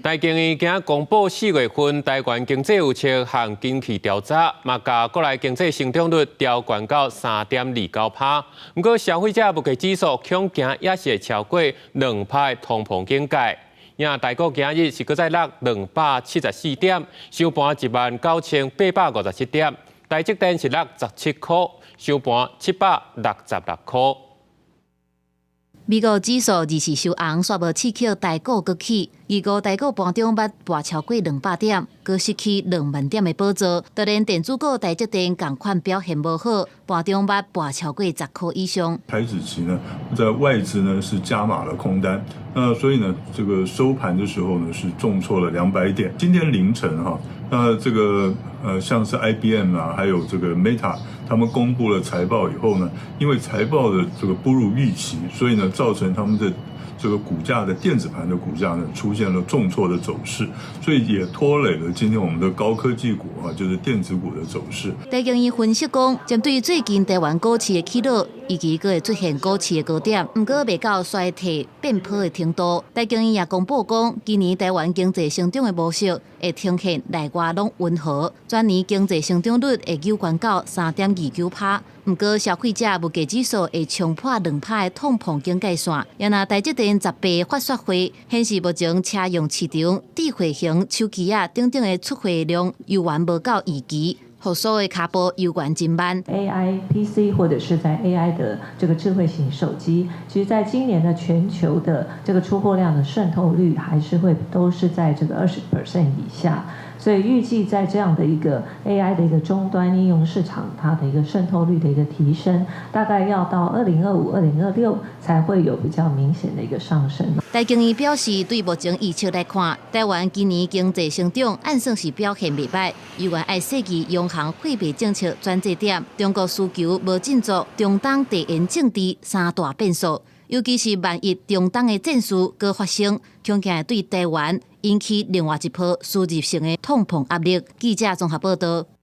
台經院今公布4月份台灣經濟預測和景氣調查，嘛共國內經濟成長率調懸到3.29趴。毋過消費者物價指數恐驚也是會超過2趴通膨警戒。若台股今日是閣再落274點，收盤19,857點。台積電是落17箍，收盤766箍。美國指數二四收紅，煞無刺激台股閣起。預估台股盤中捌跋超過200點，閣失去2萬點的寶座。就連電子股台積電仝款表現無好，盤中捌跋超過10箍以上。台指期呢，在外資呢是加碼了空單，那所以呢，這個收盤的時候呢是重挫了200點。今天凌晨哈，那這個像是 IBM 啊，還有這個 Meta，他們公布了財報以後呢，因為財報的這個不如預期，所以呢，造成他們的這個股價的電子盤的股價呢出現了重挫的走勢，所以也拖累了今天我們的高科技股啊，就是電子股的走勢。台經院分析講，針對最近台灣股市的起落，預期閣會出現股市的高點，毋過袂到衰退變破的程度。台經院也公布講，今年台灣經濟成長的模式會呈現內外攏溫和，全年經濟成長率會扭懸到3.29趴。毋過消費者物價指數會衝破2趴的通膨警戒線。也若台積電18法說會顯示，目前車用市場、智慧型手機仔等等的出貨量猶原無夠預期，復甦的跤步猶原真慢。 AI PC 或者是在 AI 的這個智慧型手機，其實在今年的全球的這個出貨量的滲透率還是會都是在這個20% 以下。所以預計在這樣的一個 AI 的一個終端應用市場，它的一個滲透率的一個提升，大概要到2025、2026才會有比較明顯的一個上升。台經院表示，對目前預測來看，台灣今年經濟成長按算是表現袂䆀，猶原愛細記央行貨幣政策轉折點，中國需求無振作，中東地緣政治三大變數。尤其是萬一中東的戰事閣發生，恐驚會對台灣引起另外一波輸入性的通膨壓力。記者綜合報道。